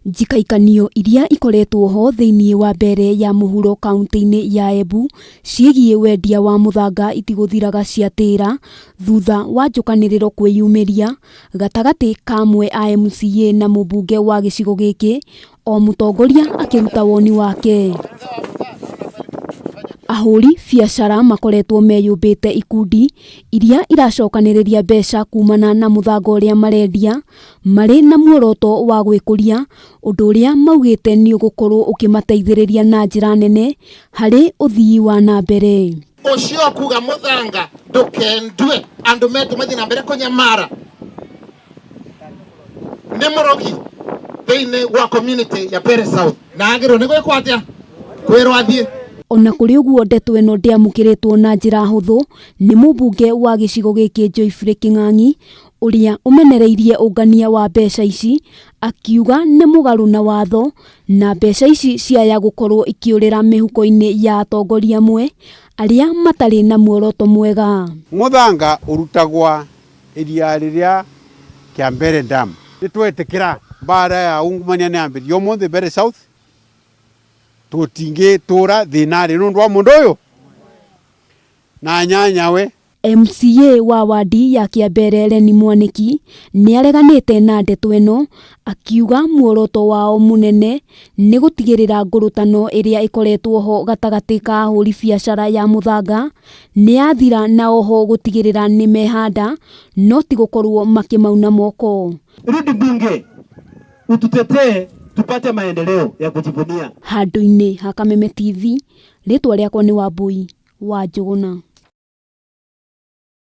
Njikaikanio iria ikoretwo ho thĩinĩ wa Mbeere ya mũhuro kauntĩ-inĩ ya Embu ciĩgiĩ wendia wa mũthanga itigũthiraga ciatĩra thutha wa njũkanĩrĩro kwĩyumĩria gatagatĩ ka amwe a MCA na mũmbunge wa gĩcigo gĩkĩ o mũtongoria akĩruta woni wake. Ahũri biacara makoretwo meyũmbĩte ikundi iria iracokanĩrĩria mbeca kumana na mũthanga ũrĩa marendia marĩ na muoroto wa gwĩkũria, ũndũ ũrĩa maugĩte nĩ ũgũkorwo ũkĩmateithĩrĩria na njĩra nene harĩ ũthii wa na mbere. Ũcio kuga mũthanga ndũkendwe andũ metũ mathiĩ na mbere kũnyamara nĩ mũrogi thĩinĩ wa community ya Mbeere South na agĩrĩirwo nĩ gwĩkwo atĩa kwĩrwo athiĩ. Ona kũrĩ ũguo ndeto ĩno ndĩamũkĩrĩtwo na njĩra hũthũ nĩ mũmbunge wa gĩcigo gĩkĩ Geoffrey Kĩng'ang'i ũrĩa ũmenereirie ũngania wa mbeca ici akiuga nĩ mũgarũ na watho na mbeca ici ciaya gũkorwo ikĩũrĩra mĩhuko-inĩ ya atongoria amwe arĩa matarĩ na muoroto mwega. Mũthanga ũrutagwa iria rĩrĩa kĩa Mbeere Dam. Nĩtwetĩkĩra mbara ya ungumania nĩyambĩrĩria ũmũthĩ Mbeere South, tũtingĩtũra thĩna-rĩ nĩũndũ wa mũndũ ũyũ na anyanyawe. MCA wa wandi ya Kĩambere Lenny Mwanĩki nĩareganĩte na ndeto ĩno akiuga muoroto wao mũnene nĩ gũtigĩrĩra ngũrũtano ĩrĩa ĩkoretwo ho gatagatĩ ka ahũri biacara ya mũthanga nĩyathira na oho gũtigĩrĩra nĩmehanda no ti gũkorwo makĩmauna moko. Rudi bunge ututetee tupate maendeleo ya kujivunia. Handũ-inĩ ha Kameme TV, rĩtwa rĩakwa nĩ Wambui wa Njũgũna.